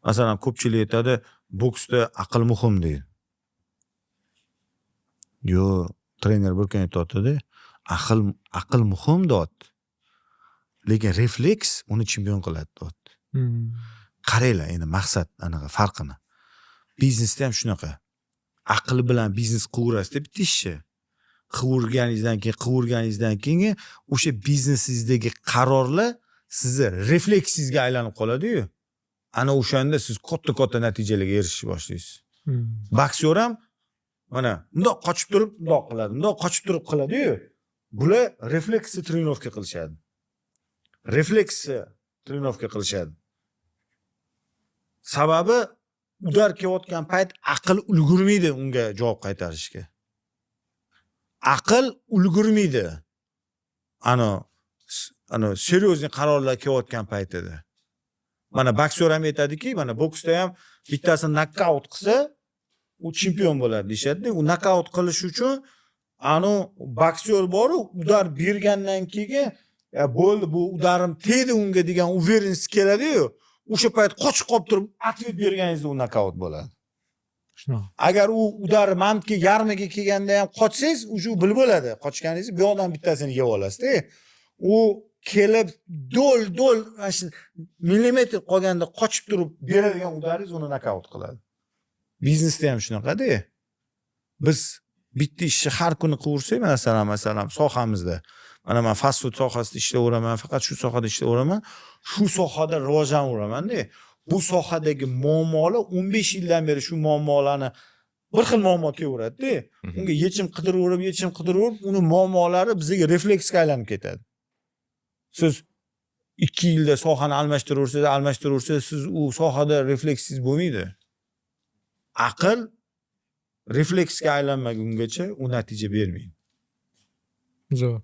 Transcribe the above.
Masalan, ko'pchilik aytadi, boksda aql muhim deydi. Yo'q, trener bir kun aytyaptida, aql muhim deyapti. Lekin refleks uni chempion qiladi deyapti. Qaranglar endi maqsad anaqa farqini. Biznesda ham shunaqa. Aql bilan biznes qilaverasizda bitta ishni. Qilganingizdan keyin o'sha biznesingizdagi qarorlar sizni refleksingizga aylanib qoladi-yu. Ana o'shanda siz katta-katta natijalarga erishishni boshlaysiz. Boksyor ham mana bundoq qochib turib bundoq qiladi, bundoq qochib turib qiladi-yu. Bular refleksni тренировка qilishadi. Refleksni тренировка qilishadi. Sababi удар kelayotgan payt aql ulgurmaydi unga javob qaytarishga. Aql ulgurmaydi. Ano серьезный qarorlar kelayotgan paytida. Mana boksyor ham aytadiki, mana boksda ham bittasini nokaut qilsa, u chempion bo'ladi deyishadi. U nokaut qilish uchun anu boksyor boru удар bergandan keyin, "Ya bo'ldi, bu удар im tegdi unga" degan уверенность keladi-yu, o'sha payt qochib qolib turib ответ berganingizda u nokaut bo'ladi. Shunaqa. Agar u удар manki yarmiga kelganda ham qochsangiz, уже u bilib bo'ladi. Qochganingizni bu yoqdan bittasini yeb olasizda. U kelib do'l mana shu millimetr qolganda qochib turib beradigan удар ingiz uni nokaut qiladi. Biznesda ham shunaqada. Biz bitta ishni har kuni qilaversak, masalan, sohamizda, mana man fast food sohasida ishlayveraman, faqat shu sohada ishlayveraman, shu sohada rivojlanaveraman-da. Bu sohadagi muammolar, 15 yildan beri shu muammolarni, bir xil muammo kelaveradida. Unga yechim qidiraverib, yechim qidiraverib, uni muammolari bizga refleksga aylanib ketadi. Siz 2 yilda sohani almashtiraversangiz, almashtiraversangiz, siz u sohada refleksingiz bo'lmaydi. Aql refleksga aylanmagungacha u natija bermaydi. Zo'r.